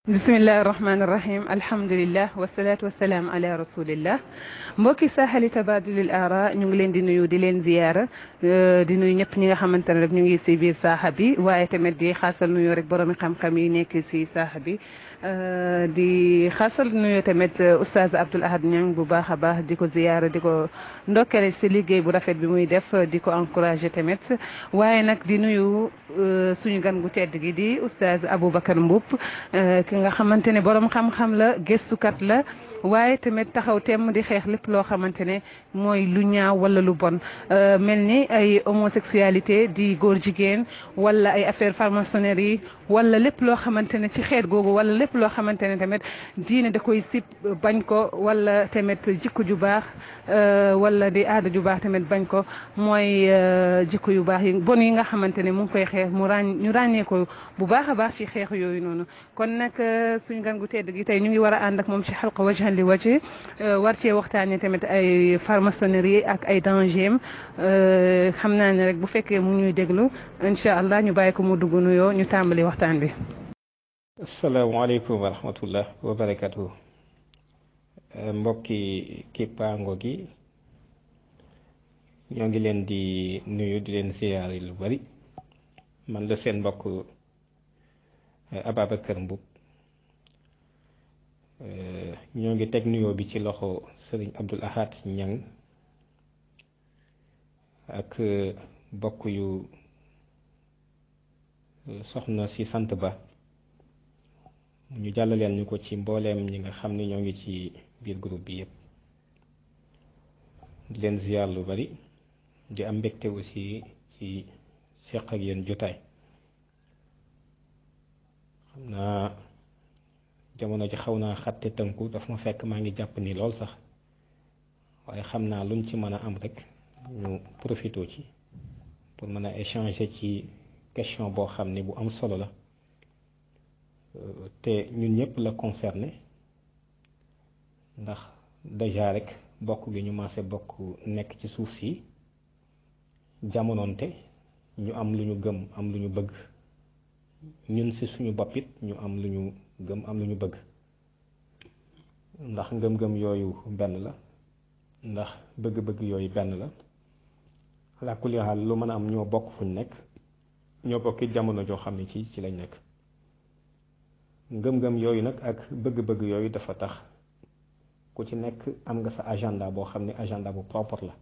bismillahi rahmaani rahim alhamdulillah wasalaatu wasalaam ala rasulillah mbokki saaxali tabadulil aara ñu ngi leen di nuyu di leen ziyaara di nuyu ñëpp ñi nga xamante ne rek ñu ngi si biir saaxa bi waaye tamit di xaasal nuyu rek boroomi xam-xam yi nekk si saaxa bi di xaasal nuyu tamit oustaz Abdoul Ahad Niang bu baax a baax di ko ziyaara di ko ndokkale si liggéey bu rafet bi muy def di ko encouragé tamit waaye nag di nuyu suñu gan gu tedd gi di oustaz Aboubacar Mboup ki nga xamante ne borom xam-xam la gëstukat la waaye tamit taxaw temm di xeex lépp loo xamante ne mooy lu ñaaw wala lu bon mel ni ay homosexualité di góor jigéen wala ay affaire franc-maçonnerie wala lépp loo xamante ne ci xeet googu wala lépp loo xamante ne tamit diine da koy sib bañ ko wala tamit jikko ju baax wala di aada ju baax tamit bañ ko mooy jikko yu baax yi bon yi nga xamante ne mu ngi koy xeex ñu ràññee ko bu baax a baax ci xeex yooyu noonu kon nag suñu gan gu tedd gi tey ñu ngi war a ànd ak moom ci xalqa wajhan li waji war cee waxtaanee tamit ay franc-maçonnerie ak ay danger xam naa ne rek bu fekkee mu ñuy déglu incha allah ñu bàyyi ko mu dugg nuyoo ñu tàmbali waxtaan bi. asalaamaaleykum wa rahmatullah wa barakatuh mbokki kippaango gi ñoo ngi leen di nuyu di leen siyaare lu bari man la seen mbokk Ababacar Mboup ñoo ngi teg nuyoo bi ci loxo sëriñ Abdoul Ahad Niang ak bokk yu soxna si sant ba ñu jàllaleel ñu ko ci mbooleem ñi nga xam ne ñoo ngi ci biir groupe bi yépp di leen ziyaar lu bari di am mbégte aussi ci seq ak yéen jotaay xam naa jamono ji xaw naa xatte tënku daf ma fekk maa ngi jàpp ni lool sax waaye xam naa luñ ci mën a am rek ñu profité ci pour mën a échanger ci question boo xam ne bu am solo la te ñun ñëpp la concerné ndax déjà rek bokk gi ñu maase bokk nekk ci suuf si jamonoonte ñu am lu ñu gëm am lu ñu bëgg ñun si suñu bopp it ñu am lu ñu gëm am lu ñu bëgg ndax ngëm-ngëm yooyu benn la ndax bëgg-bëgg yooyu benn la ala kulli haal lu mën a am ñoo bokk fuñ nekk ñoo bokki jamono joo xam ne ci lañ nekk ngëm-ngëm yooyu nag ak bëgg-bëgg yooyu dafa tax ku ci nekk am nga sa agenda boo xam ne agenda bu propre la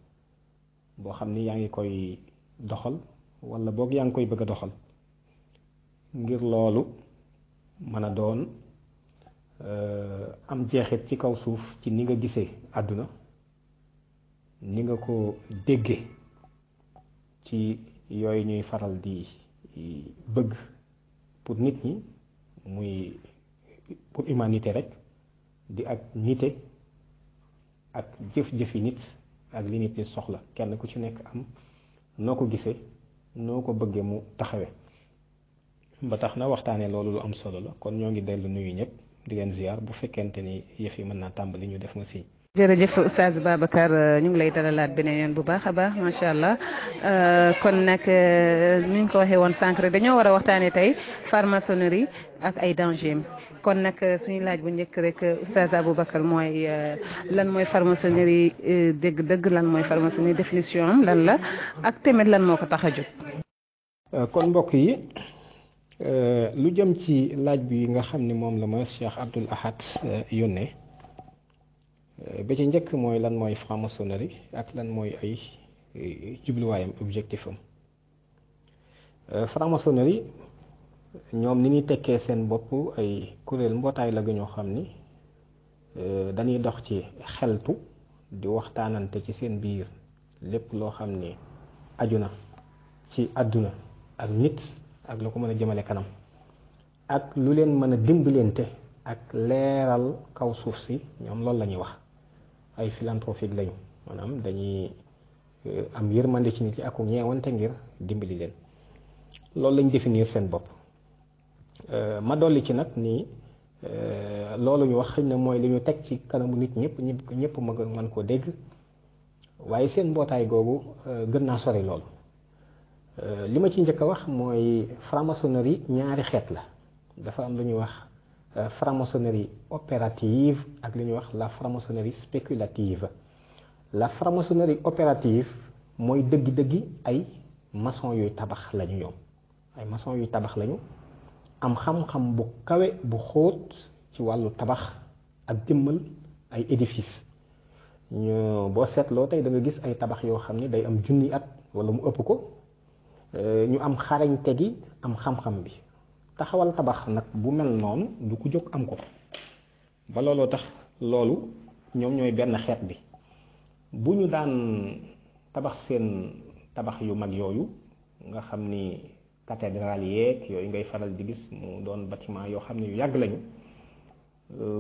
boo xam ni yaa ngi koy doxal wala boog yaa ngi koy bëgg a doxal ngir loolu mën a doon am jeexit ci kaw suuf ci ni nga gisee àdduna ni nga ko déggee ci yooyu ñuy faral di bëgg pour nit ñi muy pour humanité rek di ak nite ak jëf-jëfi nit ak li nit ñi soxla kenn ku ci nekk am noo ko gisee noo ko bëggee mu taxawee ba tax na waxtaanee loolu lu am solo la kon ñoo ngi dellu nuyu ñëpp di leen ziar bu fekkente ni yëf yi mën naa tàmbali ñu def ma si. jërëjëf oustaz Babacar ñu ngi lay dalalaat beneen yoon bu baax a baax macha allah kon nag ni ñu ko waxee woon sànq rek dañoo war a waxtaanee tey franc-maçonnerie ak ay danger kon nag suñu laaj bu njëkk rek oustaz Aboubacar mooy lan mooy franc-maçonnerie dëgg-dëgg lan mooy franc-maçonnerie définition am lan la ak tamit lan moo ko tax a jóg. kon mbokk yi lu jëm ci laaj bi nga xam ni moom la ma Cheikh Abdoul Ahad yónnee. ba ci njëkk mooy lan mooy franc-maçonnerie ak lan mooy ay jubluwaayam objectif am franc-maçonnerie ñoom ni ñuy tekkee seen bopp ay kuréel mbootaay la ga ñoo xam ni dañuy dox ci xeltu di waxtaanante ci seen biir lépp loo xam ni aju na ci àdduna ak nit ak lu ko mën a jëmale kanam ak lu leen mën a dimbalante ak leeral kaw suuf si ñoom loolu la ñuy wax ay philanthropique lañu maanaam dañuy am yërmande ci nit yi ak ñeewante ngir dimbali leen loolu lañ définir seen bopp ma dolli ci nag ni loolu ñu wax xëy na mooy li ñu teg ci kanamu nit ñëpp mën koo dégg waaye seen mbootaay googu gën naa sori loolu li ma ci njëkk a wax mooy franc-maçonnerie ñaari xeet la dafa am lu ñuy wax franc-maçonnerie opérative ak li ñuy wax la franc-maçonnerie spéculative. La franc-maçonnerie opérative mooy dëggi-dëggi ay maçon yuy tabax lañu ñoom ay maçon yuy tabax lañu am xam-xam bu kawe bu xóot ci wàllu tabax ak jëmmal ay édifice boo seetloo tey da nga gis ay tabax yoo xam ni day am junni at wala mu ëpp ko ñu am xarañte gi am xam-xam bi taxawal tabax nag bu mel noonu du ko jóg am ko ba looloo tax loolu ñoom ñooy benn xeet bi bu ñu daan tabax seen tabax yu mag yooyu nga xam ni cathédrale yeeg yooyu ngay faral di gis mu doon bâtiment yoo xam ne yu yàgg lañu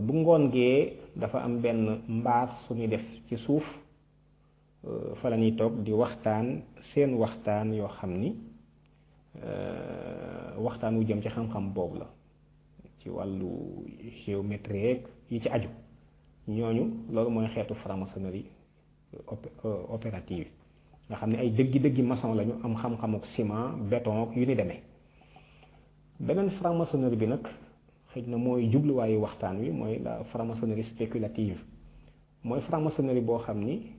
bu ngoon gee dafa am benn mbaar suñuy def ci suuf fa la ñuy toog di waxtaan seen waxtaan yoo xam ni waxtaan wu jëm ci xam-xam boobu la ci wàllu géométrie yi ci aju ñooñu loolu mooy xeetu franc-maçonnerie opérative nga xam ne ay dëggi maçon lañu am xam-xam ak ciment béton yu ni demee beneen franc-maçonnerie bi nag xëy na mooy jubluwaayu waxtaan wi mooy la franc-maçonnerie spéculative mooy franc-maçonnerie boo xam ni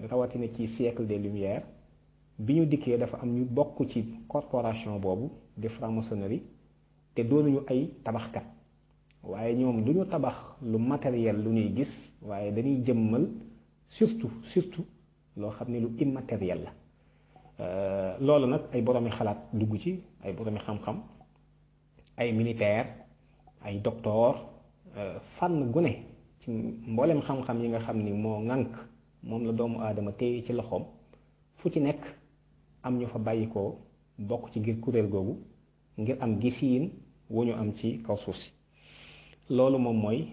rawatina ci siècle des Lumières bi ñu dikkee dafa am ñu bokk ci corporation boobu di franc-maçonnerie te doonuñu ay tabaxkat waaye ñoom du ñu tabax lu matériel lu ñuy gis waaye dañuy jëmmal surtout loo xam ne lu immatériel la loolu nag ay boroomi xalaat dugg ci ay boroomi xam-xam ay militaire ay docteur fànn gu ne ci mboolem xam-xam yi nga xam ni moo ŋànk moom la doomu aadama téye ci loxoom fu ci nekk am ñu fa bàyyi ko bokk ci ngir kuréel googu ngir am gisiin wu ñu am ci kaw suuf si loolu moom mooy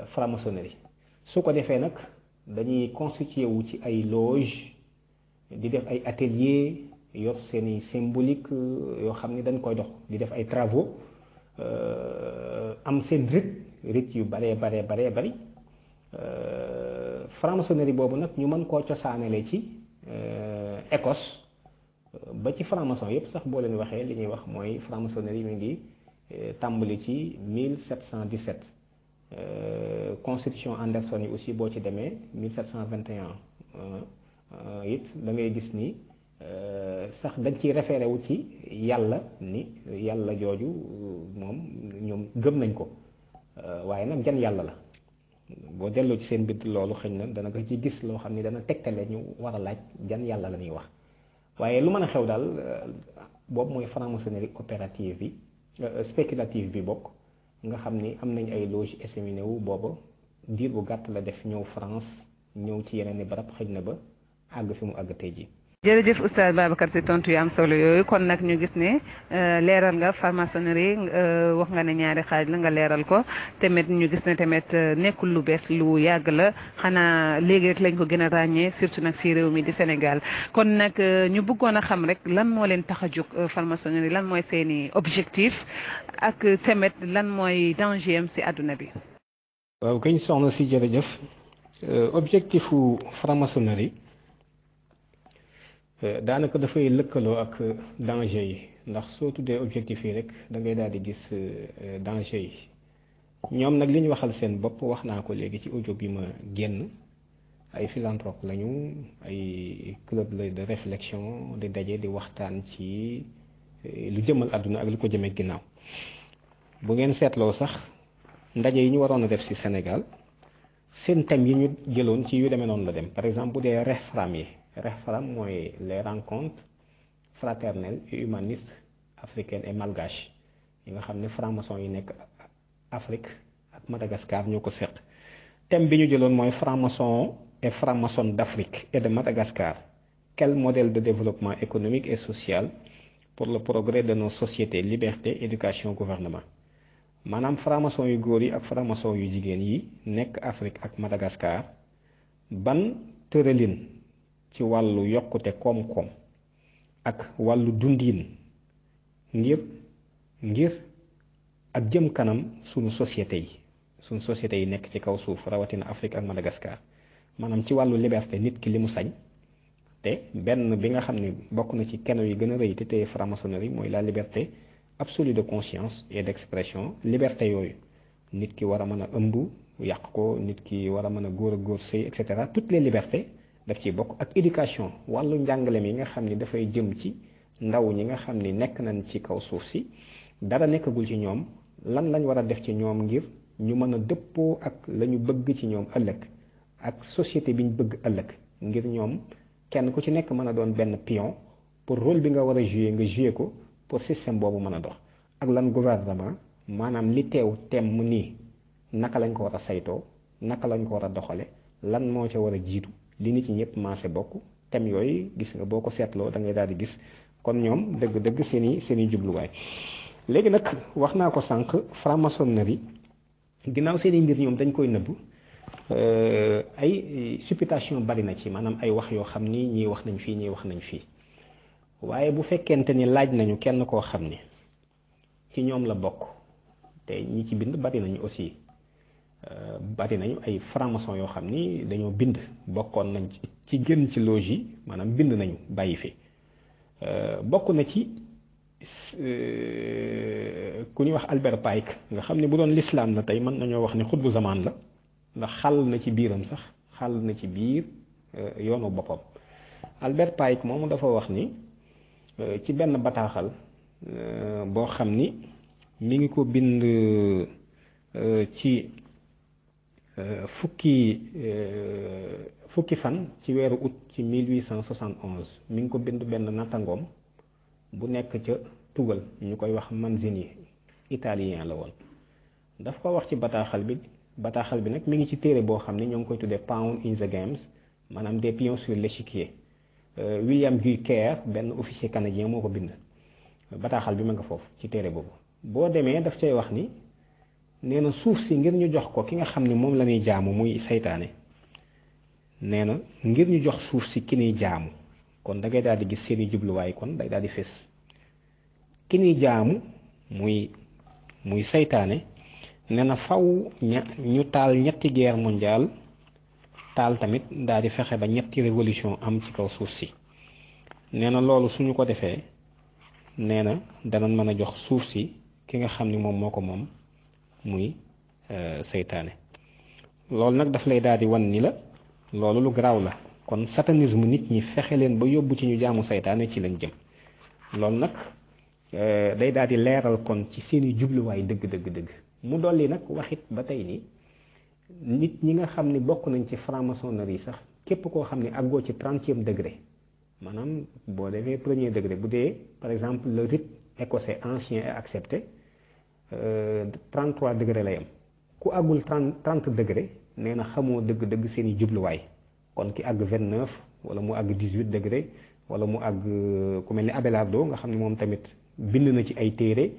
franc-maçonnerie su ko defee nag dañuy constitué wu ci ay loge di def ay atelier yor seeni symbolique yoo xam ni dañ koy dox di def ay travaux am seen rite yu bari franc-maçonnerie boobu nag ñu mën koo cosaanale ci Écosse ba ci franc-maçon yépp sax boo leen waxee li ñuy wax mooy franc-maçonnerie mi ngi tàmbali ci 1717 constitution Anderson yi aussi boo ci demee 1721 it da ngay gis ni sax dañ ciy référé wu ci yàlla ni yàlla jooju moom ñoom gëm nañ ko waaye nag jan yàlla la boo delloo ci seen bind loolu xëy na dana ko ci gis loo xam ni dana tegtale ñu war a laaj jan yàlla la ñuy wax waaye lu mën a xew daal boobu mooy franc-maçonnerie opérative bi spéculative bi bokk nga xam ni am nañ ay loge esséminé wu booba diir bu gàtt la def ñëw France ñëw ci yeneen i barab xëj na ba àgg fi mu àgg tey ji jërëjëf oustaz Babacar si tontu yu am solo yooyu kon nag ñu gis ne leeral nga franc-maçonnerie wax nga ne ñaari xaaj la nga leeral ko tamit ñu gis ne tamit nekkul lu bees lu yàgg la xanaa léegi rek lañ ko gën a ràññee surtout nag si réew mi di Sénégal kon nag ñu bëggoon a xam rek lan moo leen tax a jóg franc-maçonnerie lan mooy seeni objectif ak tamit lan mooy danger am si àdduna bi. waaw kañ soxna si jërëjëf objectifu franc-maçonnerie daanaka dafay lëkkaloo ak danger yi ndax soo tuddee objectif yi rek da ngay daal di gis danger yi ñoom nag li ñu waxal seen bopp wax naa ko léegi ci audio bi ma génn ay philanthrope lañu ay club de réflexion di daje di waxtaan ci lu jëmal àdduna ak lu ko jëmee ginnaaw bu ngeen seetloo sax ndaje yi ñu waroon a def ci Sénégal seen thème yi ñu jëloon ci yu demee noonu la dem par exemple bu dee REFRAM yi REFRAM mooy les rencontres fraternelles et humanistes africaines et malgaches yi nga xam ne franc-maçon yi nekk Afrique ak Madagascar ñoo ko seq thème bi ñu jëloon mooy franc-maçon et franc-maçon d'Afrique et de Madagascar quel modèle de développement économique et social pour le progrès de nos sociétés liberté éducation gouvernement maanaam franc-maçon yu góor yi ak franc-maçon yu jigéen yi nekk Afrique ak Madagascar ban tëralin ci wàllu yokkute koom-koom ak wàllu dundiin ngir ak jëm kanam sunu société yi nekk ci kaw suuf rawatina Afrique ak Madagascar maanaam ci wàllu liberté nit ki li mu sañ te benn bi nga xam ne bokk na ci keno yi gën a rëy te tey franc-maçonnerie mooy la liberté absolue de conscience et d'expression liberté yooyu nit ki war a mën a ëmb yàq ko, nit ki war a mën a góor ak góor sëy, et cetera. toutes les libertés daf ciy bokk, ak éducation, wàllu njàngale mi nga xam ni dafay jëm ci ndaw ñi nga xam ni nekk nañ ci kaw suuf si, dara nekkagul ci ñoom, lan lañ war a def ci ñoom ngir ñu mën a dëppoo ak la ñu bëgg ci ñoom ëllëg, ak société bi ñu bëgg ëllëg, ngir ñoom kenn ku ci nekk mën a doon benn pion pour rôle bi nga war a jouer nga jouer ko pour système boobu mën a dox. ak lan gouvernement, maanaam li teew temm nii naka lañ ko war a saytoo, naka lañ ko war a doxale, lan moo ca war a jiitu, li nit ñi ñëpp maase bokk. thème yooyu gis nga boo ko seetloo da ngay daal di gis kon ñoom dëgg-dëgg seeni jubluwaay. léegi nag wax naa ko sànq, franc-maçonnerie ginnaaw seeni mbir ñoom dañ koy nëbb, ay supputation bari na ci, maanaam ay wax yoo xam ni ñii wax nañ fii ñii wax nañ fii. waaye bu fekkente ni laaj nañu kenn koo xam ni ci ñoom la bokk, te ñi ci bind bari nañu aussi, bari nañu ay franc-maçon yoo xam ni dañoo bind, bokkoon nañ ci gën ci loge yi, maanaam bind nañu bàyyi fi. bokk na ci ku ñuy wax Albert Pike, nga xam ne bu doon l'islam la tey mën nañoo wax ni xutbu zamaan la, ndax xàll na ci biiram sax, xàll na ci biir yoonu boppam. Albert Pike moomu dafa wax ni ci benn bataaxal boo xam ni mi ngi ko bind ci fukki fan ci weeru août ci 1871, mi ngi ko bind benn nattangoom bu nekk ca tugal, ñu koy wax Manzini, italien la woon. daf ko wax ci bataaxal bi nag mi ngi ci téere boo xam ni ñoo ngi koy tuddee Pawn in the Games, maanaam des pions sur l'échiquier. William Guy Kerr, benn officier canadien moo ko bind. bataaxal bi ma nga foofu ci téere boobu. boo demee daf cay wax ni nee na suuf si ngir ñu jox ko ki nga xam ni moom la ñuy jaamu muy saytaane, nee na ngir ñu jox suuf si ki ñuy jaamu, kon da ngay daal di gis seeni jubluwaay, kon day daal di fés. ki ñuy jaamu muy saytaane, nee na faw ñu taal ñetti guerre mondiale, taal tamit daal di fexe ba ñetti révolution am ci kaw suuf si. nee na loolu suñu ko defee, nee na danañ mën a jox suuf si ki nga xam ni moom moo ko moom muy seytaane. loolu nag daf lay daal di wan ni la loolu lu garaaw la. kon satanisme nit ñi fexe leen ba yóbbu ci ñu jaamu seytaane ci lañ jëm. loolu nag day daal di leeral kon ci seeni jubluwaay dëgg. mu dolli nag waxit ba tey ni nit ñi nga xam ni bokk nañ ci franc-maçonnerie sax, képp koo xam ni àggoo ci 30e degré, maanaam boo defee 1er degré, bu dee par exemple le rite écossais ancien et accepté 33 degré lay am. ku àggul 30 degré nee na xamoo dëgg seeni jubluwaay. kon ki àgg 29 wala mu àgg 18 degré wala mu àgg ku mel ni Abelardo nga xam ne moom tamit bind na ci ay téere,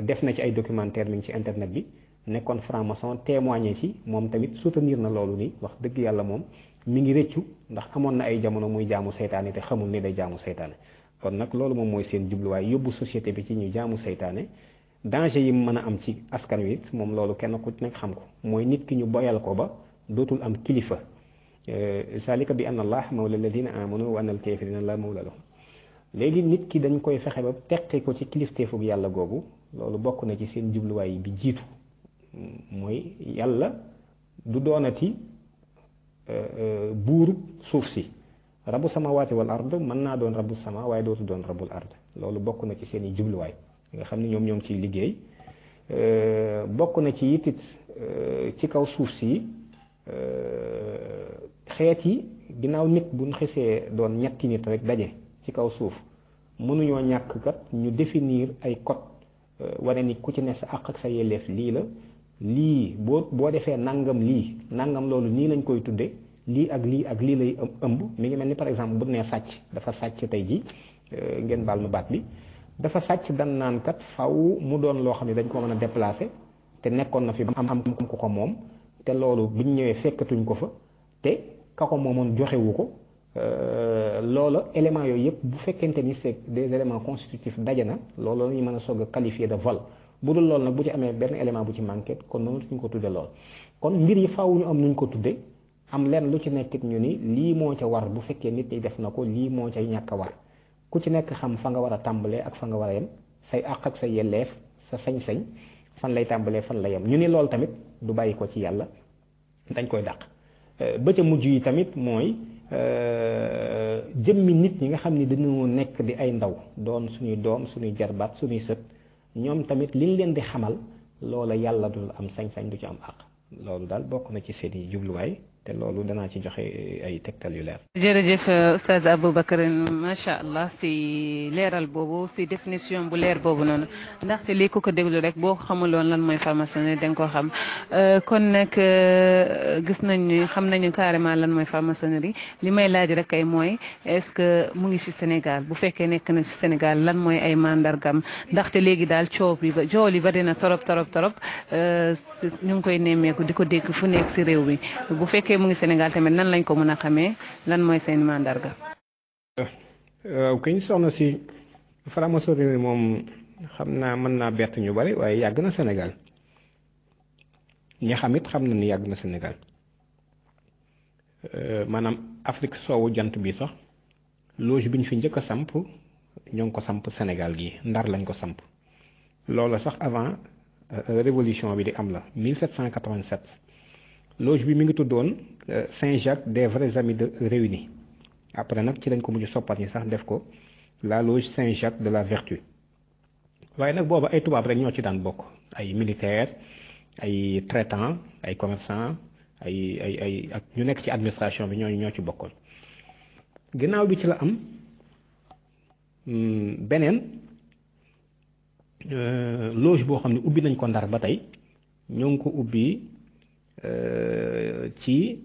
def na ci ay documentaire mi ngi ci internet bi, nekkoon franc-maçon, témoigné ci, moom tamit soutenir na loolu ni wax dëgg yàlla moom mi ngi rëccu ndax amoon na ay jamono muy jaamu seytaane te xamul ni day jaamu seytaane. kon nag loolu moom mooy seen jubluwaay, yóbbu société bi ci ñu jaamu seytaane. danger yi mën a am ci askan wi moom loolu kenn ku nekk xam ko, mooy nit ki ñu boyal ko ba dootul am kilifa. zalika bi anna allah mawla alladina amanu wa anna al kafirina la mawla lahum. léegi nit ki dañ koy fexe ba teqi ko ci kilifteefug yàlla googu. loolu bokk na ci seen jubluwaay bi jiitu, mooy yàlla du doonati buurub suuf si. rabu samawaati wal ard mën naa doon rabu sama waaye dootu doon rabul ard. loolu bokk na ci seen i jubluwaay nga xam ne ñoom ciy liggéey. bokk na ci it ci kaw suuf si xeet yi, ginnaaw nit buñ xesee doon ñetti nit rek daje ci kaw suuf, mënuñoo ñàkk kat ñu définir ay code wane ni ku ci ne sa àq ak sa yelleef lii la, lii boo defee nangam lii nangam, loolu nii lañ koy tudde, lii ak lii lay ëmb. mi ngi mel ni par exemple bu nee sàcc, dafa sàcc tey ji, ngeen baal ma baat bi, dafa sàcc dan naan kat faw mu doon loo xam ne dañ ko mën a déplacer te nekkoon na fi ba am ku ko moom, te loolu biñ ñëwee fekkatuñ ko fa, te ka ko moomoon joxewu ko. loola éléments yooyu yëpp bu fekkente ni c'est des éléments constitutifs daje na, loolu la ñuy mën a soog a qualifier de vol. bu dul loolu nag bu ci amee benn élément bu ci manqué, kon noonu suñ ko tudde lool. kon mbir yi faaw ñu am nuñ ko tudde, am lenn lu ci nekkit ñu ni lii moo ca war bu fekkee nit ñi def na ko, lii moo ca ñàkk a war. ku ci nekk xam fa nga war a tàmbalee ak fa nga war a yem, say àq ak sa yelleef, sa sañ-sañ, fan lay tàmbalee fan la yem ñu ni loolu tamit du bàyyi ko ci yàlla dañ koy dàq ba ca mujj yi tamit mooy jëmmi nit ñi nga xam ni dañoo nekk di ay ndaw doon suñuy doom suñuy jarbaat suñuy sët ñoom tamit liñ leen di xamal loola yàlla du am sañ-sañ du ci am àq loolu daal bokk na ci seen i jubluwaay te loolu danaa ci joxe ay tegtal yu leer. jërëjëf Oustaz Aboubacar macha allah si leeral boobu si définition bu leer boobu noonu ndaxte lii ku ko déglu rek boo ko xamuloon lan mooy franc-maçonnerie da nga koo xam kon nag gis nañu xam nañu carrément lan mooy franc-maçonnerie li may laaj rek ay mooy est-ce que mu ngi si Sénégal bu fekkee nekk na si Sénégal lan mooy ay mandargam ndaxte léegi daal coow li bari na torop ñu ngi koy nemmeeku di ko dégg fu nekk si réew mi bu fekkee mu ngi Sénégal tamit nan lañ ko mën a xamee lan mooy seen mandarga. Kañ soxna si franc-maçonnerie moom xam naa mën naa bett ñu bari waaye yàgg na Sénégal ñi xam it xam na ni yàgg na Sénégal maanaam Afrique soowu jant bi sax loge bi ñu fi njëkk a samp ñoo ngi ko samp Sénégal gi Ndar lañ ko samp loola sax avant révolution bi di am la 1787 loge bi mi ngi tuddoon Saint-Jacques des vrais amis de réunis après nag ci lañ ko mujj soppat ñi sax def ko la loge Saint-Jacques de la vertu waaye nag booba ay tubaab rek ñoo ci daan bokk ay militaires ay traitants ay commerçants ay ak ñu nekk ci administration bi ñoo ci bokkoon ginnaaw bi ci la am beneen loge boo xam ne ubbi nañ ko Ndar ba tey ñoo ngi ko ubbi ci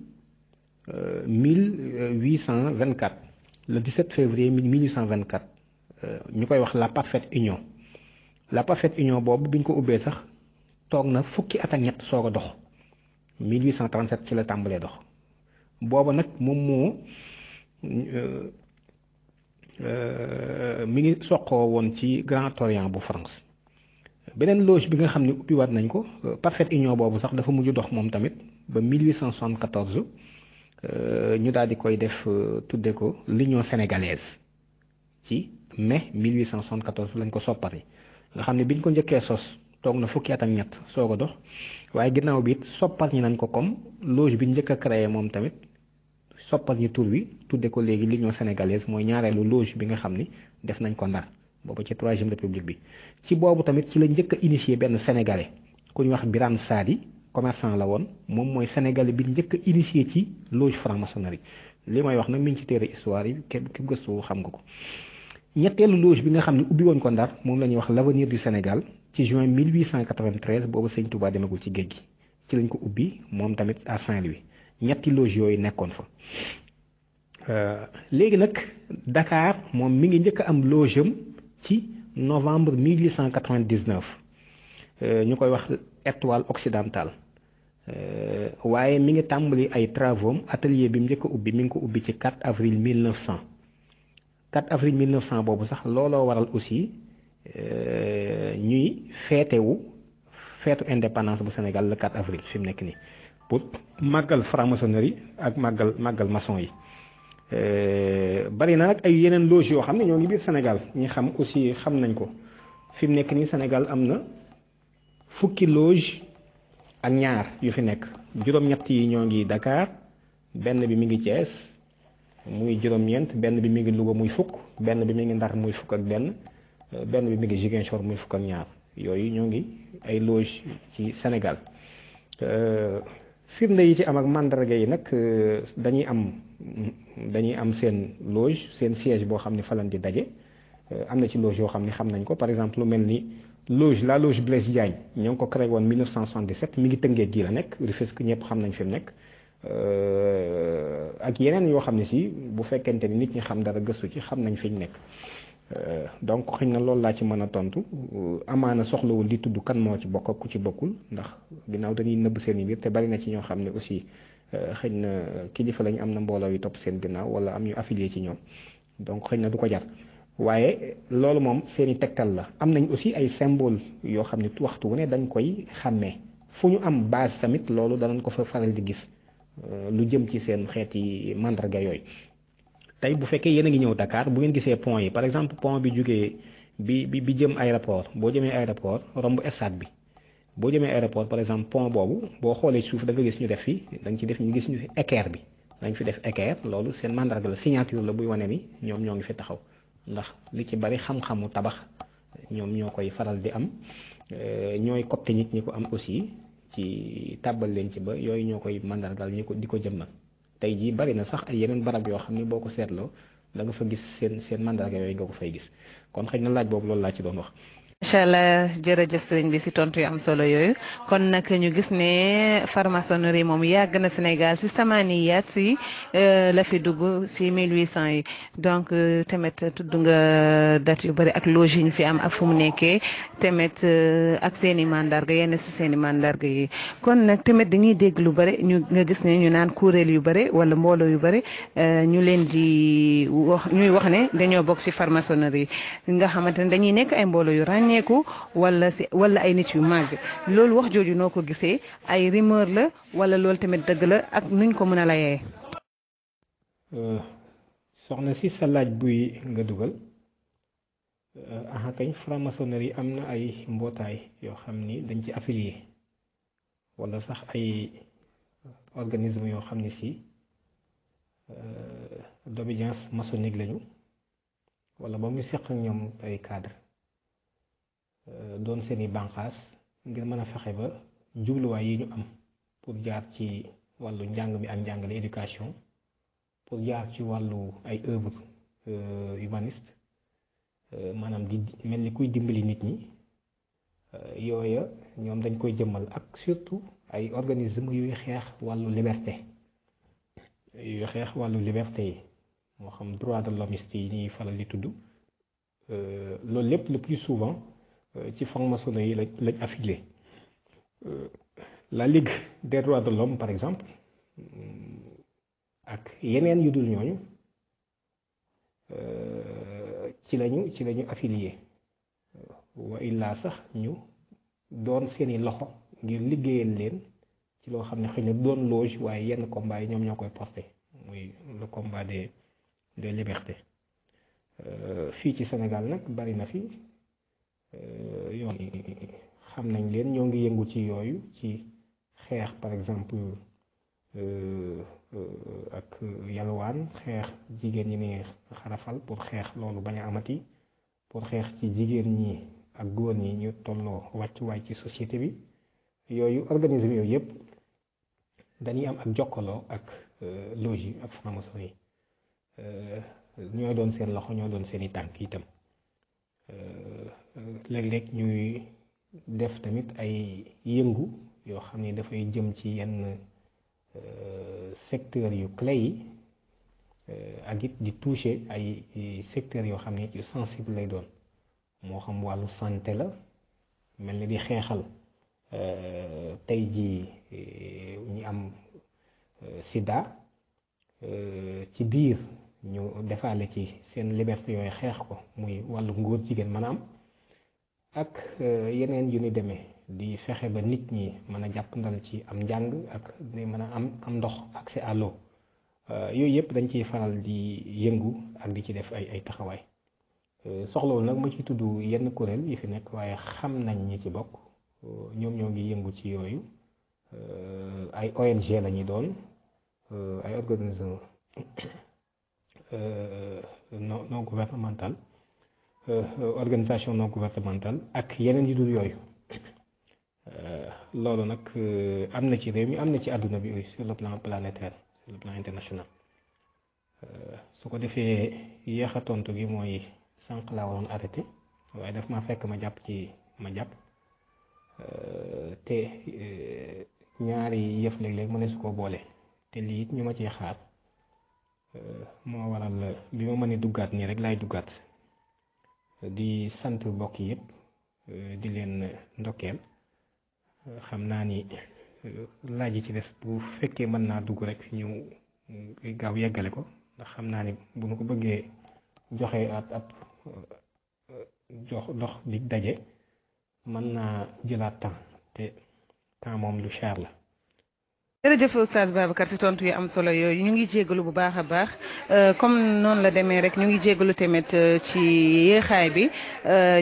1824 le 17 février 1824 ñu koy wax la parfaite union boobu bi ñu ko ubbee sax toog na fukki at ak ñett soog a dox 1837 ci la tàmbalee dox booba nag moom moo mi ngi soqoo woon ci Grand Orient bu France beneen loge bi nga xam ne ubbiwaat nañ ko parfaite union boobu sax dafa mujj dox moom tamit ba 1874 ñu daal di koy def tudde ko l'union sénégalaise ci mai 1874 lañ ko soppati nga xam ne biñ ko njëkkee sos toog na fukki at ak ñett soog a dox waaye ginnaaw bi it soppal ñi nañ ko comme loge bi njëkk a créé moom tamit soppal ñi tur wi tudde ko léegi l'union sénégalaise mooy ñaareelu loge bi nga xam ni def nañ ko Ndar boobu ci 3e république bi ci boobu tamit ci la njëkk a initié benn sénégalais ku ñu wax Birane Sadi commerçant la woon moom mooy sénégalais bi njëkk a initié ci loge franc-maçonnerie li may wax nag mi ngi ci téere histoire yi képp gëstu xam nga ko ñetteelu loge bi nga xam ne ubbi woon ko Ndar moom la ñuy wax l'avenir du Sénégal ci juin 1893 boobu Sëñ Touba demagul ci géej gi ci lañ ko ubbi moom tamit à Saint-Louis ñetti loge yooyu nekkoon fa léegi nag Dakar moom mi ngi njëkk a am loge am ci novembre 1899 ñu koy wax étoile occidentale waaye mi ngi tàmbali ay travaux atelier bi mu njëkk a ubbi mi ngi ko ubbi ci 4 avril 1900 4 avril 1900 boobu sax looloo waral aussi ñuy feetu indépendance bu Sénégal le 4 avril fi mu nekk nii pour màggal franc-maçonnerie ak màggal maçon yi bari na nag ay yeneen loge yoo xam ne ñoo ngi biir Sénégal ñi xam aussi xam nañ ko fi mu nekk nii Sénégal am na fukki loge ak ñaar yu fi nekk juróom-ñett yi ñoo ngi Dakar benn bi mi ngi Thiès muy juróom-ñeent benn bi mi ngi Louga muy fukk benn bi mi ngi Ndar muy fukk ak benn bi mi ngi Ziguinchor muy fukk ak ñaar yooyu ñoo ngi ay loge ci Sénégal firnde yi ci am ak mandarga yi nag dañuy am seen loge seen siège boo xam ne fa lañ di daje am na ci loge yoo xam ne xam nañ ko par exemple lu mel ni la loge Blaise Diagne ñoo ngi ko créé woon 1977 mi ngi Tëngéej gi la nekk Rufisque ñëpp xam nañ fi mu nekk ak yeneen yoo xam ne si bu fekkente ni nit ñi xam dara gëstu ci xam nañ fi ñu nekk donc xëy na loolu laa ci mën a tontu amaana soxlawul di tudd kan moo ci bokk ak ku ci bokkul ndax ginnaaw dañuy nëbb seen i mbir te bari na ci ñoo xam ne aussi xëy na kilifa lañ am na mbooloo yu topp seen ginnaaw wala am ñu affilié ci ñoom donc xëy na du ko jar waaye loolu moom seen i tegtal la am nañ aussi ay symbole yoo xam ne waxtu wu ne dañ koy xàmmee fu ñu am base tamit loolu danañ ko fa faral di gis lu jëm ci seen xeeti mandarga yooyu tey bu fekkee yéen a ngi ñëw Dakar bu ngeen gisee pont yi par exemple pont bi jógee bi jëm aéroport boo jëmee aéroport romb stade bi boo jëmee aéroport par exemple pont boobu boo xoolee suuf da nga gis ñu def fi dañ ci def ñu gis ñu fi équerre bi dañ fi def équerre loolu seen mandarga la signature la buy wane ni ñoom ñoo ngi fi taxaw ndax li ci bari xam-xamu tabax ñoom ñoo koy faral di am ñooy copte nit ñi ko am aussi ci tàbbal leen ci ba yooyu ñoo koy mandargal ñi ko di ko jëmmal tey jii bari na sax ay yeneen barab yoo xam ni boo ko seetloo da nga fa gis seen mandarga yooyu nga ko fay gis kon xëy na laaj boobu loolu laa ci doon wax. macha allah jërëjëf sëriñ bi si tontu yu am solo yooyu kon nag ñu gis ne franc-maçonnerie moom yàgg na Sénégal si samaniyaat si la fi dugg si 1800 yi donc tamit tudd nga date yu bëri ak loge yi ñu fi am ak fu mu nekkee tamit ak seen i mandarga yenn si seen i mandarga yi kon nag tamit dañuy dégg lu bëri ñu nga gis ne ñu naan kuréel yu bëri wala mbooloo yu bëri ñu leen di wax ñuy wax ne dañoo bokk si franc-maçonnerie nga xamante ne dañuy nekk ay mbooloo yu ràññee wala ay nit yu màgg loolu wax jooju noo ko gisee ay rumeur la wala loolu tamit dëgg la ak nuñ ko mën a layee. soxna si sa laaj buy nga dugal kañ franc-maçonnerie am na ay mbootaay yoo xam ni dañ ci affilié wala sax ay organisme yoo xam ni si d'obédience maçonnique lañu wala ba mu seq ak ñoom ay cadre doon seeni bànqaas ngir mën a fexe ba jubluwaay yi ñu am pour jaar ci wàllu njàng mi ak njàngale éducation pour jaar ci wàllu ay œuvre humaniste maanaam di mel ni kuy dimbali nit ñi yooya ñoom dañ koy jëmmal ak surtout ay organisme yuy xeex wàllu liberté yi moo xam droit de l'hommiste yi ñuy faral di tudd loolu lépp le plus souvent ci franc-maçonnerie yi lañ affilié la Ligue des droits de l'homme par exemple ak yeneen yu dul ñooñu ci lañu affilié wa illaa sax ñu doon seeni loxo ngir liggéeyal leen ci loo xam ne xëy na doon loge waaye yenn combat yi ñoom ñoo koy porté muy le combat des libertés fii ci Sénégal nag bari na fi yoon xam nañ leen ñoo ngi yëngu ci yooyu ci xeex par exemple ak yalwaan xeex jigéen ñi ni xarafal pour xeex loolu bañ a amati pour xeex ci jigéen ñi ak góor ñi ñu tolloo wàccuwaay ci société bi yooyu organisme yooyu yëpp dañuy am ak jokkaloo ak loge yi ak franc-maçonnerie ñooy doon seen loxo ñoo doon seeni tànk itam léeg-léeg ñuy def tamit ay yëngu yoo xam ni dafay jëm ci yenn secteurs yu clé yi ak it di toucher ay secteurs yoo xam ni yu sensible lay doon moo xam wàllu santé la mel ni di xeexal tey jii ñi am sida ci biir ñu defaale ci seen liberté yooyu xeex ko muy wàllu ngóor jigéen mën a am ak yeneen yu ni demee di fexe ba nit ñi mën a jàppandal ci am njàng ak di mën a am ndox accès à l'eau yooyu yëpp dañ ciy faral di yëngu ak di ci def ay taxawaay soxlawul nag ma ci tudd yenn kuréel yi fi nekk waaye xam nañ ñi ci bokk ñoom ñoo ngi yëngu ci yooyu ay ONG la ñuy doon ay organisme non gouvernemental organisation non gouvernementale ak yeneen yu dul yooyu loolu nag am na ci réew mi am na ci àdduna bi sur le plan planétaire sur le plan international su ko defee yéex a tontu gi mooy sànq laa waroon arrêté waaye daf ma fekk ma jàpp te ñaari yëf léeg-léeg mu ne su ko boole te lii it ñu ma ciy xaar moo waral bi ma mënee duggaat nii rek laay duggaat di sant mbokk yëpp di leen ndokkeel xam naa ni laaj yi ci des bu fekkee mën naa dugg rek ñu gaaw yeggale ko ndax xam naa ni bu ñu ko bëggee joxe ab dox di daje mën naa jëlaat temps te temps moom lu cher la jërëjëf Oustaz Babacar si tontu yu am solo yooyu ñu ngi jégalu bu baax a baax comme noonu la demee rek ñu ngi jégalu tamit ci yéexaay bi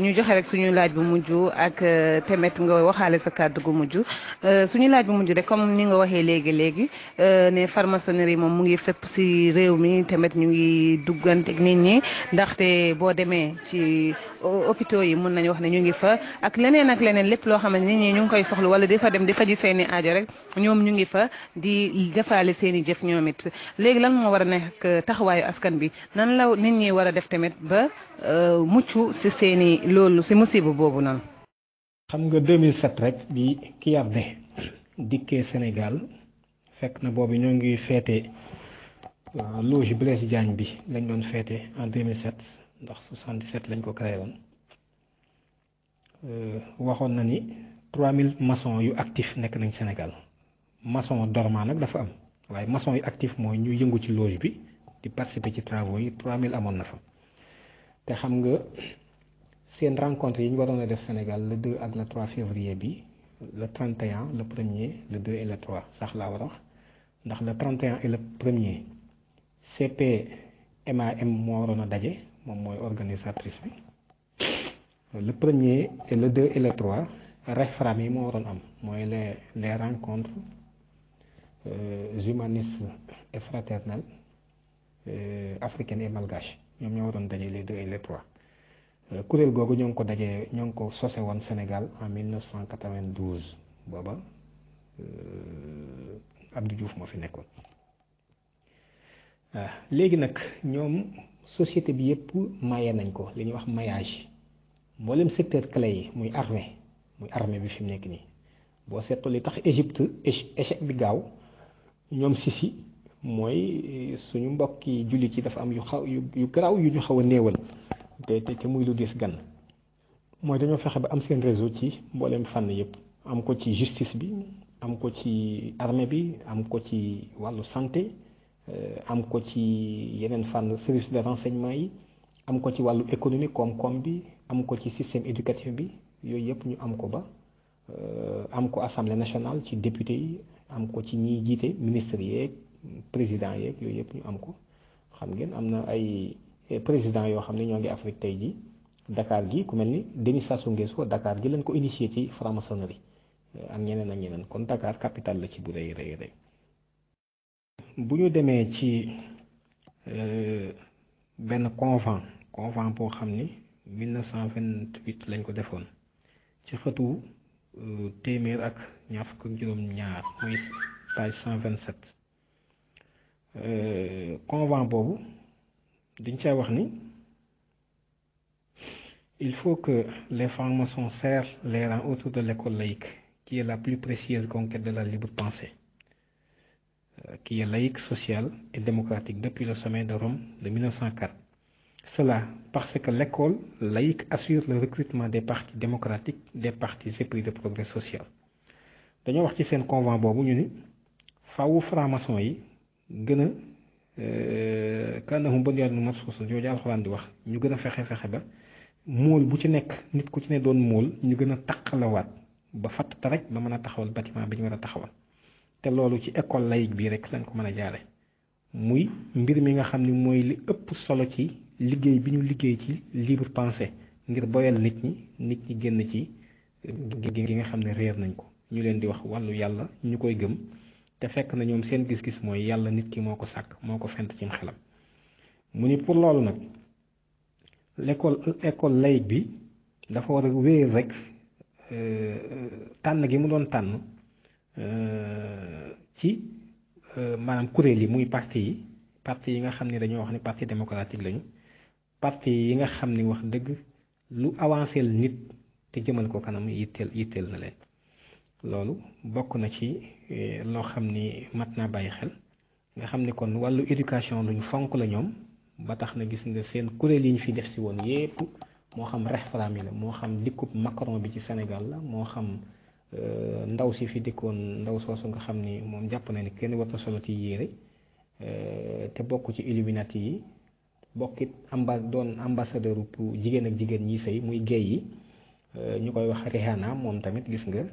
ñu joxe rek suñu laaj bu mujj ak tamit nga waxaale sa kàddu gu mujj suñu laaj bu mujj rek comme ni nga waxee léegi ne franc-maçonnerie moom mu ngi fépp si réew mi tamit ñu ngi dugganteeg nit ñi ndaxte boo demee ci hôpitaux yi mun nañu wax ne ñu ngi fa ak leneen lépp loo xam ne nit ñi ñu ngi koy soxla wala di fa dem di faji seeni aajo rek ñoom ñu ngi fa di defaale seen i jëf ñoom it léegi lan moo war a nekk taxawaayu askan bi nan la nit ñi war a def tamit ba mucc si seen i loolu si musiba boobu noonu. xam nga 2007 rek bi Kiyarde dikkee Sénégal fekk na boobu ñoo ngi feete loge Blaise Diagne bi lañ doon feete en 2007 ndax 77 lañ ko créé woon waxoon na ni 3000 maçons yu actif nekk nañ Sénégal. maçon dormant nag dafa am waaye maçon yi actif mooy ñu yëngu ci loge bi di participer ci travaux yi 3000 amoon na fa te xam nga seen rencontre yi ñu waroon a def Sénégal le 2 ak le 3 février bi le 31 le 1er le 2 et le 3 sax laa war a wax ndax le 31 et le 1er CPMAM moo waroon a daje moom mooy organisatrice bi le 1er et le 2 et le 3 REFRAM yi moo waroon am mooy les rencontres humanistes et fraternelles africaines et malgaches ñoom ñoo waroon daje les 2 et les 3 kuréel googu ñoo ngi ko sose woon Sénégal en 1992 booba Abdou Diouf moo fi nekkoon léegi nag ñoom société bi yëpp maye nañ ko li ñuy wax maillage mboolem secteur clé yi muy armée bi fi mu nekk nii boo seetloo li tax Égypte échec bi gaaw ñoom Sisi mooy suñu mbokki jullit yi dafa am yu garaaw yu ñu xaw a néewal te muy lu dis gan mooy dañoo fexe ba am seen réseau ci mboolem fànn yëpp am ko ci justice bi am ko ci armée bi am ko ci wàllu santé am ko ci yeneen fànn service de renseignement yi am ko ci wàllu économie koom-koom bi am ko ci système éducatif bi yooyu yëpp ñu am ko ba am ko assemblée nationale ci député yi am ko ci ñiy jiite ministres yeeg président yeeg yooyu yëpp ñu am ko xam ngeen am na ay président yoo xam ne ñoo ngi Afrique tey ji Dakar gi ku mel ni Denis Sassou Nguesso Dakar gi lañ ko initié ci franc-maçonnerie ak ñeneen kon Dakar capitale la ci bu rëy rëy bu ñu demee ci benn convent boo xam ni 1928 lañ ko defoon ci xëtu téeméer ak ñaar fukk ak juróom-ñaar muy page 127 convent boobu dañ caa wax ni il faut que les francs-maçons serrent les rangs autour de l'école laïque qui est la plus précieuse conquête de la libre pensée qui est laïque, sociale et démocratique depuis le sommet de Rome de 1904. Cela parce que l'école laïque assure le recrutement des partis démocratiques, des partis épris de progrès social. dañoo wax ci seen convent boobu ñu ni faawu franc-maçon yi gën a kanahum bunyaanun marsuus jooju alxuraan di wax ñu gën a fexe ba móol bu ci nekk nit ku ci ne doon móol ñu gën a taqalawaat ba fatt rek ba mën a taxawal bâtiment bi ñu war a taxawal te loolu ci école laïque bii rek lañ ko mën a jaare muy mbir mi nga xam ni mooy li ëpp solo ci liggéey bi ñu liggéey ci libre pensée ngir boyal nit ñi génn ci gi nga xam ne réer nañ ko ñu leen di wax wàllu yàlla ñu koy gëm te fekk na ñoom seen gis-gis mooy yàlla nit ki moo ko sàkk moo ko fent ci xelam mu ni pour loolu nag école laïque bi dafa war a wéyal rek tànn gi mu doon tànn ci maanaam kuréel yi muy parti yi nga xam ne dañoo wax ni parti démocratique lañu parti yi nga xam ni wax dëgg lu avancé nit te jëmal ko kanam yitteel na leen loolu bokk na ci loo xam ni mat naa bàyyi xel nga xam ni kon wàllu éducation luñ fonk la ñoom ba tax na gis nga seen kuréel yi ñu fi def si woon yépp moo xam REFRAM yi la moo xam dikkub Macron bi ci Sénégal la moo xam ndaw si fi dikkoon ndaw soosu nga xam ni moom jàpp na ni kenn warta solo ci yére te bokk ci Illuminati yi bokkit doon ambassadeur pour jigéen ak jigéen ñi sëy muy gay yi ñu koy wax Rihanna moom tamit gis nga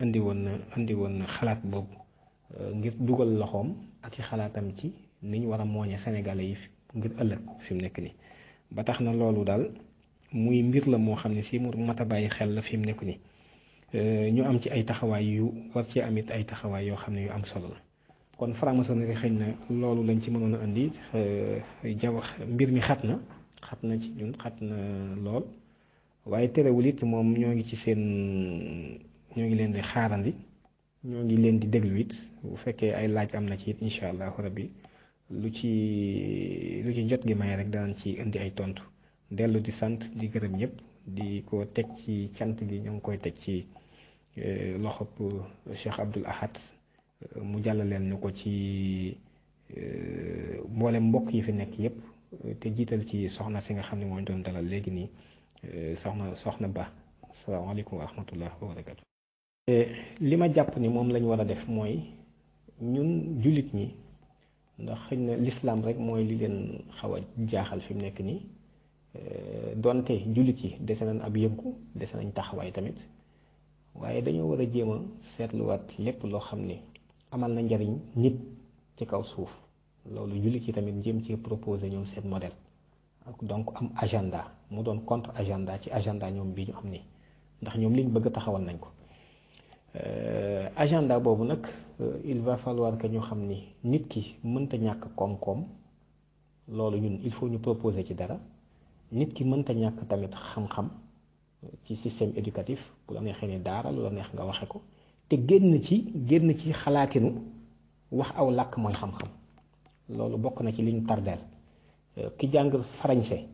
indi woon na xalaat boobu ngir dugal loxoom ak i xalaatam ci ni ñu war a mooñe sénégalais yi ngir ëllëg fi mu nekk nii ba tax na loolu daal muy mbir la moo xam ne si mu mat a bàyyi xel la fi mu nekk nii ñu am ci ay taxawaay yu war ci amit ay taxawaay yoo xam ne yu am solo la kon franc-maçonnerie xëy na loolu lañ ci mënoon a indi mbir mi xat na ci ñun xat na lool waaye terewul it moom ñoo ngi ci seen ñoo ngi leen di xaarandi ñoo ngi leen di déglu it bu fekkee ay laaj am na ci it incha allahu rabbi lu ci jot gi may rek danañ ci indi ay tontu dellu di sant di gërëm ñëpp di ko teg ci cant gi ñoo ngi koy teg ci loxob Cheikh Abdoul Ahad mu jàllaleel ñu ko ci mboolem mbokk yi fi nekk yëpp te jiital ci soxna si nga xam ne moo ñu doon dalal léegi nii soxna Ba asalaamaaleykum wa rahmatullah wa barakatu li ma jàpp ni moom lañ war a def mooy ñun jullit ñi ndax xëy na l'islam rek mooy li leen xaw a jaaxal fi mu nekk nii donte jullit yi dese nañ ab yëngu dese nañ taxawaay tamit waaye dañoo war a jéem a seetluwaat lépp loo xam ne amal na njariñ nit ci kaw suuf loolu jullit yi tamit jéem ci proposé ñoom seen modèle donc am agenda mu doon contre agenda ci agenda ñoom bi ñu am nii ndax ñoom liñ bëgg taxawal nañ ko agenda boobu nag il va falloir que ñu xam ni nit ki mënta ñàkk koom-koom loolu ñun il faut ñu proposer ci dara nit ki mënta ñàkk tamit xam-xam ci système éducatif bu la neexee ne daara lu la neex nga waxe ko te génn ci xalaatinu wax aw làkk mooy xam-xam loolu bokk na ci li ñu tardeel ki jàng français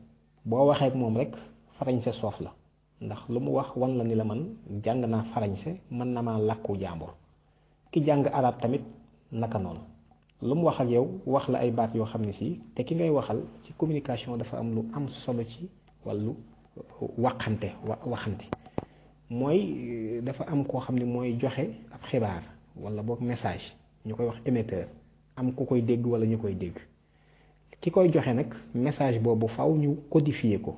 boo waxee ak moom rek français soof la ndax lu mu wax wan la ni la man jàng naa français mën na maa làkku jàmbur ki jàng arab tamit naka noonu lu mu wax ak yow wax la ay baat yoo xam ne si te ki ngay waxal ci communication dafa am lu am solo ci wàllu waxante mooy dafa am koo xam ne mooy joxe ab xibaar wala boog message ñu koy wax émetteur am ku koy dégg wala ñu koy dégg ki koy joxe nag message boobu faw ñu codifier ko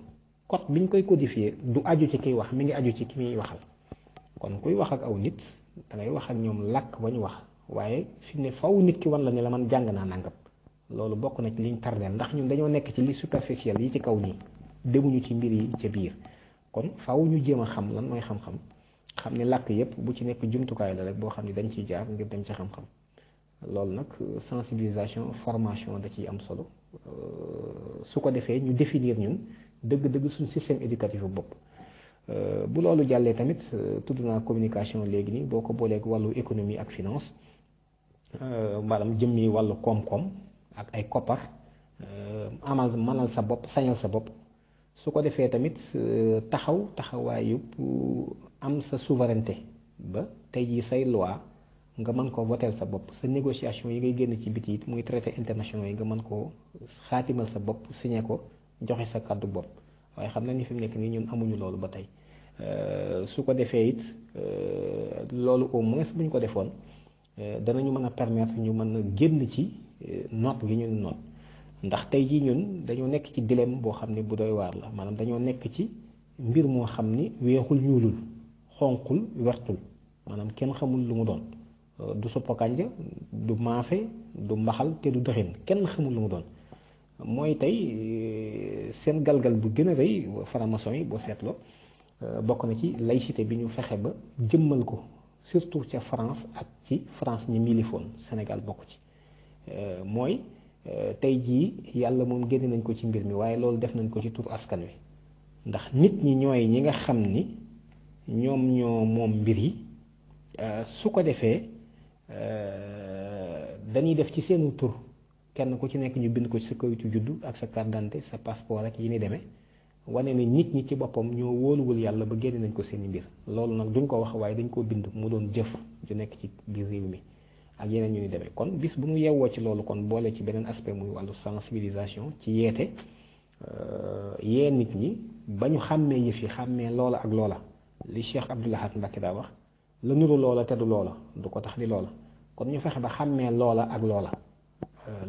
code bi ñu koy codifier du aju ci kiy wax mi ngi aju ci ki muy waxal kon kuy wax ak aw nit da ngay wax ak ñoom làkk ba ñu wax waaye fi ne faw nit ki wan la ne la man jàng naa nangam loolu bokk na ci liñ tardeel ndax ñun dañoo nekk ci li superficiel yi ci kaw nii demuñu ci mbir yi ca biir kon faw ñu jéem a xam lan mooy xam-xam xam ne làkk yépp bu ci nekk jumtukaay la rek boo xam ne dañ ciy jaar ngir dem ci xam-xam loolu nag sensibilisation formation da ciy am solo su ko defee ñu définir ñun dëgg-dëgg suñ système éducatif bu bopp bu loolu jàllee tamit tudd naa communication léegi nii boo ko booleeg wàllu économie ak finance maanaam jëmmi wàllu koom-koom ak ay koppar mënal sa bopp sañal sa bopp su ko defee tamit taxawaay am sa souveraineté ba tey jii say loi nga mën ko voter sa bopp sa négociation yi ngay génn ci biti it muy traité internationaux yi nga mën koo xaatimal sa bopp signé ko joxe sa kàddu bopp waaye xam na ni fi mu nekk nii ñun amuñu loolu ba tey su ko defee it loolu au moins bu ñu ko defoon danañu mën a permettre ñu mën a génn ci noot gi ñu noot ndax tey jii ñun dañoo nekk ci dilemme boo xam ne bu doy waar la maanaam dañoo nekk ci mbir moo xam ni weexul ñuulul xonqul wertul maanaam kenn xamul lu mu doon du suppu kànja du maafe du mbaxal te du dëxin kenn xamul lu mu doon mooy tey seen galgal bu gën a rëy franc-maçon yi boo seetloo bokk na ci laïcité bi ñu fexe ba jëmmal ko surtout ca France ak ci France ñi milifoon Sénégal bokk ci mooy tey jii yàlla moom génne nañ ko ci mbir mi waaye loolu def nañ ko ci tur askan wi ndax nit ñi ñooy ñi nga xam ni ñoom ñoo moom mbir yi su ko defee dañuy def ci seenu tur kenn ku ci nekk ñu bind ko ci sa kayitu juddu ak sa carte d'identité sa passeport ak yi ni demee wane ne nit ñi ci boppam ñoo wóoluwul yàlla ba génne nañ ko seeni mbir loolu nag duñ ko wax waaye dañ koo bind mu doon jëf ju nekk ci biir réew mi ak yeneen ñu ni demee kon bis bu ñu yewwoo ci loolu kon boole ci beneen aspect muy wàllu sensibilisation ci yeete yee nit ñi ba ñu xàmmee yëf yi xàmmee loola ak loola li Cheikh Abdoul Ahad Mbacké daa wax la nuru loola te du loola du ko tax di loola kon ñu fexe ba xàmmee loola ak loola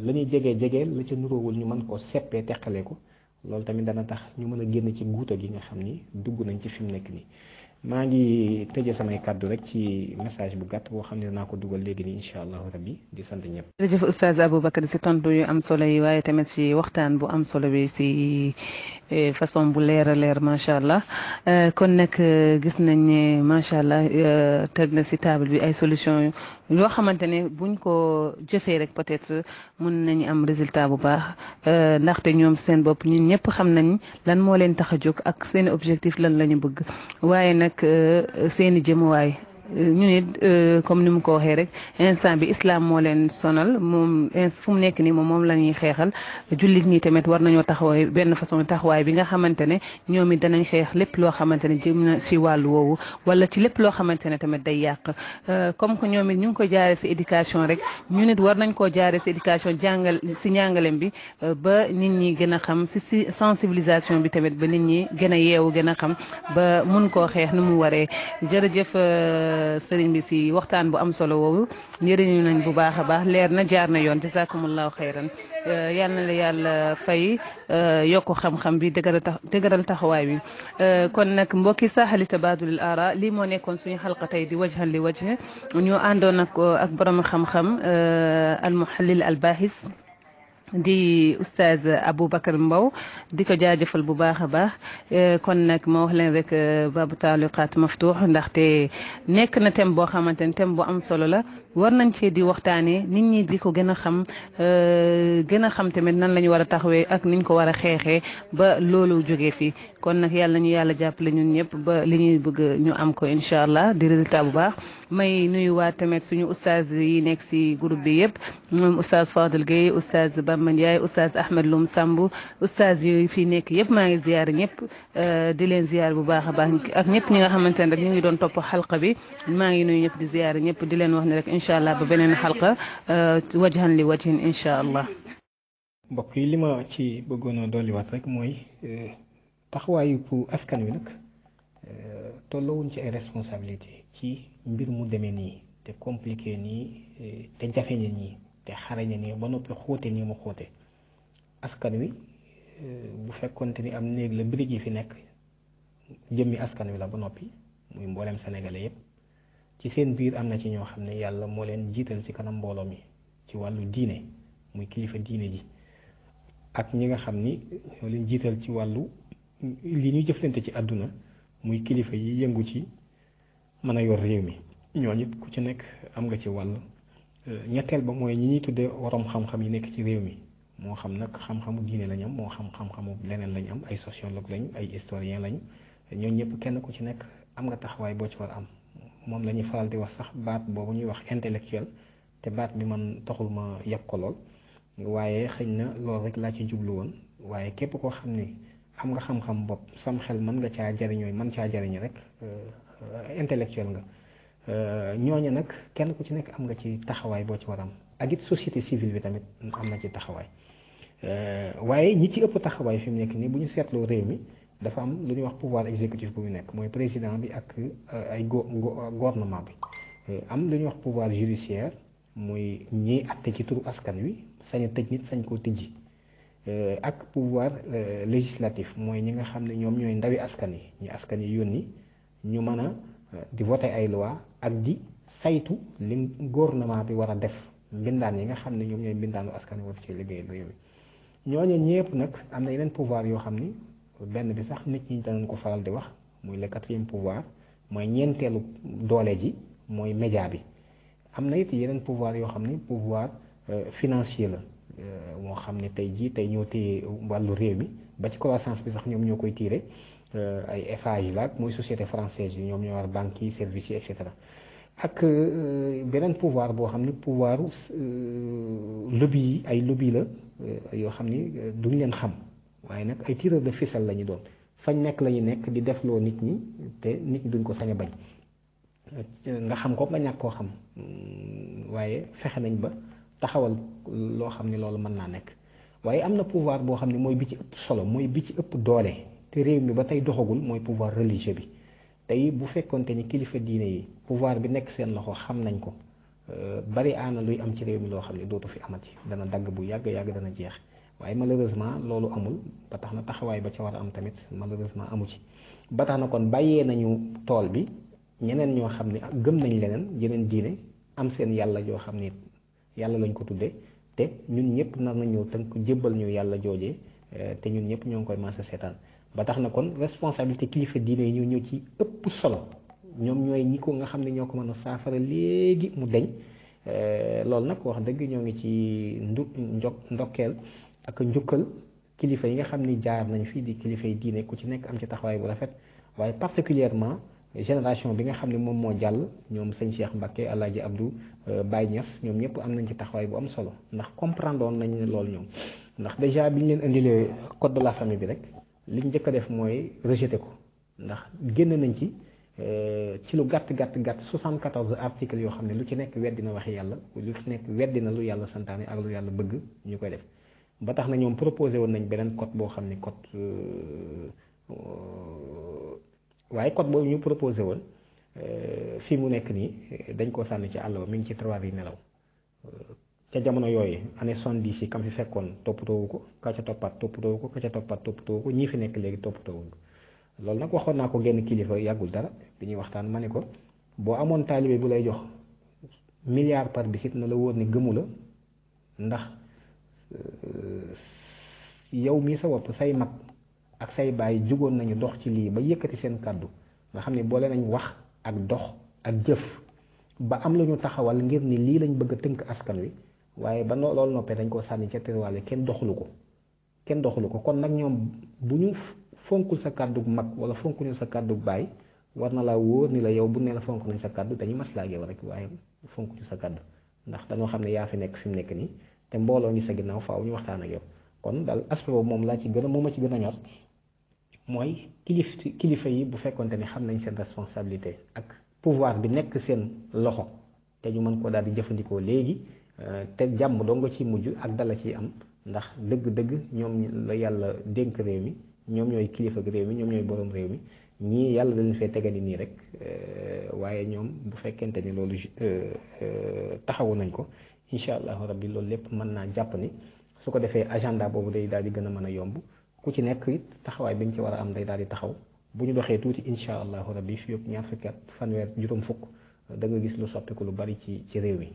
la ñuy jege la ca nuróowul ñu mën koo seppee teqalee ko loolu tamit dana tax ñu mën a génn ci guuta gi nga xam ni dugg nañ ci fi mu nekk nii maa ngi tëje samay kàddu rek ci message bu gàtt boo xam ne danaa ko dugal léegi nii incha allahu rabbi di sant ñëpp. jërëjëf Oustaz Aboubacar si tontu yu am solo yi waaye tamit si waxtaan bu am solo bi si façon bu leer a leer macha allah kon nag gis nañ ne macha allah teg na si table bi ay solution yoo xamante ne buñ ko jëfee rek peut-être mun nañu am résultat bu baax ndaxte ñoom seen bopp ñun ñëpp xam nañ lan moo leen tax a jóg ak seen objectif lan la ñu bëgg waaye nag seen i jëmuwaay. ñu nit comme ni mu ko waxee rek instant bi islam moo leen sonal moom fu mu nekk nii moom la ñuy xeexal jullit ñi tamit war nañoo taxawaay benn façon taxawaay bi nga xamante ne ñoom it danañ xeex lépp loo xamante ne jëm na si wàllu woowu wala ci lépp loo xamante ne tamit day yàq comme que ñoom it ñu ngi ko jaaree si éducation rek ñu nit war nañ koo jaaree si éducation jàngal si njàngalem bi ba nit ñi gën a xam si sensibilisation bi tamit ba nit ñi gën a yeewu gën a xam ba mun koo xeex ni mu waree jërëjëf sëriñ bi si waxtaan bu am solo woowu njëriñu nañ bu baax a baax leer na jaar na yoon jazakumullahu xayran yal na la yàlla fay yokku xam-xam bi dëgëral taxawaay bi kon nag mbokki saaxali tabaadulil aara lii moo nekkoon suñu xalqa tey di wajhan li wajh ñu àndoon ak borom xam-xam al muhallil al baahis di oustaz Aboubacar Mbow di ko jaajëfal bu baax a baax kon nag ma wax leen rek babu taaliqaat maftuux ndaxte nekk na thème boo xamante ne thème bu am solo la war nañ cee di waxtaanee nit ñi di ko gën a xam tamit nan la ñu war a taxawee ak niñ ko war a xeexee ba loolu jógee fii kon nag yàlla ñu yàlla jàppale ñun ñëpp ba li ñuy bëgg ñu am ko incha allah di résultat bu baax may nuyuwaat tamit suñu oustaz yi nekk si groupe bi yëpp moom oustaz Fadel Gueye oustaz Bamba Ndiaye oustaz Ahmed Loum Samb oustaz yi fii nekk yëpp maa ngi ziyaar ñëpp di leen ziyaar bu baax a baax ak ñëpp ñi nga xamante ne rek ñu ngi doon topp xalqa bi maa ngi nuyu ñëpp di ziyaar ñëpp di leen wax ne rek incha allah ba beneen xalqa wajhan li wajhin incha allah. mbokk yi li ma ci bëggoon a dolliwaat rek mooy taxawaayu pour askan wi nag tolloowuñ ci ay responsabilité ci mbir mu demee nii te compliqué nii te jafeñe nii te xarañe nii ba noppi xóote nii mu xóote askan wi bu fekkonte ni am néeg la birig yi fi nekk jëmmi askan wi la ba noppi muy mboolem sénégalais yépp ci seen biir am na ci ñoo xam ne yàlla moo leen jiital ci kanam mbooloo mi ci wàllu diine muy kilifa diine ji ak ñi nga xam ni ñoo leen jiital ci wàllu li ñuy jëflante ci àdduna muy kilifa yi yëngu ci mën a yor réew mi ñooñu ku ci nekk am nga ci wàll ñetteel ba mooy ñi ñuy tuddee waroom xam-xam yi nekk ci réew mi moo xam nag xam-xamu diine lañ am moo xam xam-xamu leneen lañ am ay sociologue lañ ay historien lañ ñooñu ñëpp kenn ku ci nekk am nga taxawaay boo ci war am moom la ñuy faral di wax sax baat boobu ñuy wax intellectuel te baat bi man taxul ma yàpp ko lool waaye xëy na loolu rek laa ci jublu woon waaye képp koo xam ni am nga xam-xam bopp sam xel mën nga caa jariñooy mën caa jariñ rek intellectuel nga ñooñu nag kenn ku ci nekk am nga ci taxawaay boo ci war am ak it société civile bi tamit am na ci taxawaay waaye ñi ci ëpp taxawaay fi mu nekk nii bu ñu seetloo réew mi dafa am lu ñuy wax pouvoir exécutif bu mu nekk mooy président bi ak ay gouvernement bi am lu ñuy wax pouvoir judiciaire muy ñiy atte ci turu askan wi sañ a tëj nit sañ koo tijji ak pouvoir législatif mooy ñi nga xam ne ñoom ñooy ndawi askan yi ñi askan yi yónni ñu mën a di voter ay loi ak di saytu li gouvernement bi war a def mbindaan yi nga xam ne ñoom ñooy mbindaanu askan wi war ci liggéey réew mi ñooñu ñëpp nag am na yeneen pouvoir yoo xam ni benn bi sax nit ñi danañ ko faral di wax muy le quatrième pouvoir mooy ñeenteelu doole ji mooy média bi am na it yeneen pouvoir yoo xam ni pouvoir financier la moo xam ne tey jii tey ñoo téye wàllu réew mi ba ci croissance bi sax ñoom ñoo koy tiire ay Eiffage la mooy société française yi ñoom ñoo war banques yi services yi et cetera ak beneen pouvoir boo xam ne pouvoir lobby yi ay lobby la yoo xam ni duñ leen xam waaye nag ay tireur de ficelle la ñu doon fañ nekk la ñu nekk di defloo nit ñi te nit ñi duñ ko sañ a bañ nga xam ko nga ñàkk koo xam waaye fexe nañ ba taxawal loo xam ne loolu mën naa nekk waaye am na pouvoir boo xam ne mooy bi ci ëpp solo mooy bi ci ëpp doole te réew mi ba tey doxagul mooy pouvoir religieux bi tey bu fekkonte ni kilifa diine yi pouvoir bi nekk seen loxo xam nañ ko bari aana luy am ci réew mi loo xam ne dootu fi amati dana dagg bu yàgg dana jeex waaye malheureusement loolu amul ba tax na taxawaay ba ca war a am tamit malheureusement amu ci ba tax na kon bàyyee nañu tool bi ñeneen ñoo xam ne gëm nañ leneen yeneen diine am seen yàlla joo xam ne yàlla lañ ko tuddee te ñun ñëpp nar na ñëw tënk jébbal ñu yàlla joojee te ñun ñëpp ñoo ngi koy masa seetaan ba tax na kon responsabilité kilifa diine yi ñoo ñëw ci ëpp solo ñoom ñooy ñi ko nga xam ne ñoo ko mën a saafara léegi mu deñ loolu nag wax dëgg ñoo ngi ci ndokkeel ak njukkal kilifa yi nga xam ni jaar nañ fii di kilifa yi diine ku ci nekk am ci taxawaay bu rafet waaye particulièrement génération bi nga xam ne moom moo jàll ñoom sëñ Cheikh Mbacké Alaaji Abdou Baye Niass ñoom ñëpp am nañ ci taxawaay bu am solo ndax comprendre woon nañ ne loolu ñoom ndax déjà bi ñu leen indilee code de la famille bi rek li ñu njëkk a def mooy rejeté ko ndax génn nañ ci lu gàtt 74 articles yoo xam ne lu ci nekk weddina waxi yàlla lu ci nekk weddina lu yàlla santaane ak lu yàlla bëgg ñu koy def ba tax na ñoom proposé woon nañ beneen code boo xam ne waaye code boobu ñu proposé woon fii mu nekk nii dañ koo sànni ci àll ba mi ngi ci tiroir yi nelaw ca jamono yooyu année 70 yi kam fi fekkoon toppatoowu ko ka ca toppaat toppatoowu ko ka ca toppaat toppatoowu ko ñii fi nekk léegi toppatoowuñ ko loolu nag waxoon naa ko genn kilifa yàggul dara bi ñuy waxtaan ma ne ko boo amoon taalibe bu lay jox milliard par bis it na la wóor ni gëmu la ndax yow mii sa bopp say mag ak say baay jugoon nañu dox ci lii ba yëkkati seen kàddu nga xam ne boole nañ wax ak dox ak jëf ba am lu ñu taxawal ngir ni lii lañ bëgg a tënk askan wi waaye ba loolu noppee dañ koo sànni ca tiroir kenn doxalu ko kon nag ñoom bu ñu fonkul sa kàddug mag wala fonkuñu sa kàddug baay war na laa wóor ni la yow bu ne la fonk nañ sa kàddu dañuy maslaa ak yow rek waaye fonkuñu sa kàddu ndax dañoo xam ne yaa fi nekk fi mu nekk nii te mbooloo ngi sa ginnaaw faaw ñu waxtaan ak yow kon daal aspect boobu moom laa ci gën a moom ma ci gën a ñor mooy kilifa yi bu fekkonte ni xam nañ seen responsabilité ak pouvoir bi nekk seen loxo te ñu mën koo daal di jëfandikoo léegi te jàmm doo nga ci mujj ak dala ciy am ndax dëgg-dëgg ñoom la yàlla dénk réew mi ñoom ñooy kilifa réew mi ñoom ñooy borom réew mi ñii yàlla dañu fee tegani nii rek waaye ñoom bu fekkente ni loolu taxawu nañ ko incha allahu rabbi loolu lépp mën naa jàpp ni su ko defee agenda boobu day daal di gën a mën a yomb ku ci nekk it taxawaay bi nga ci war a am day daal di taxaw bu ñu doxee tuuti incha allahu rabbi fi yëpp ñaar fukki at fanweer juróom fukk da nga gis lu soppiku lu bari ci réew mi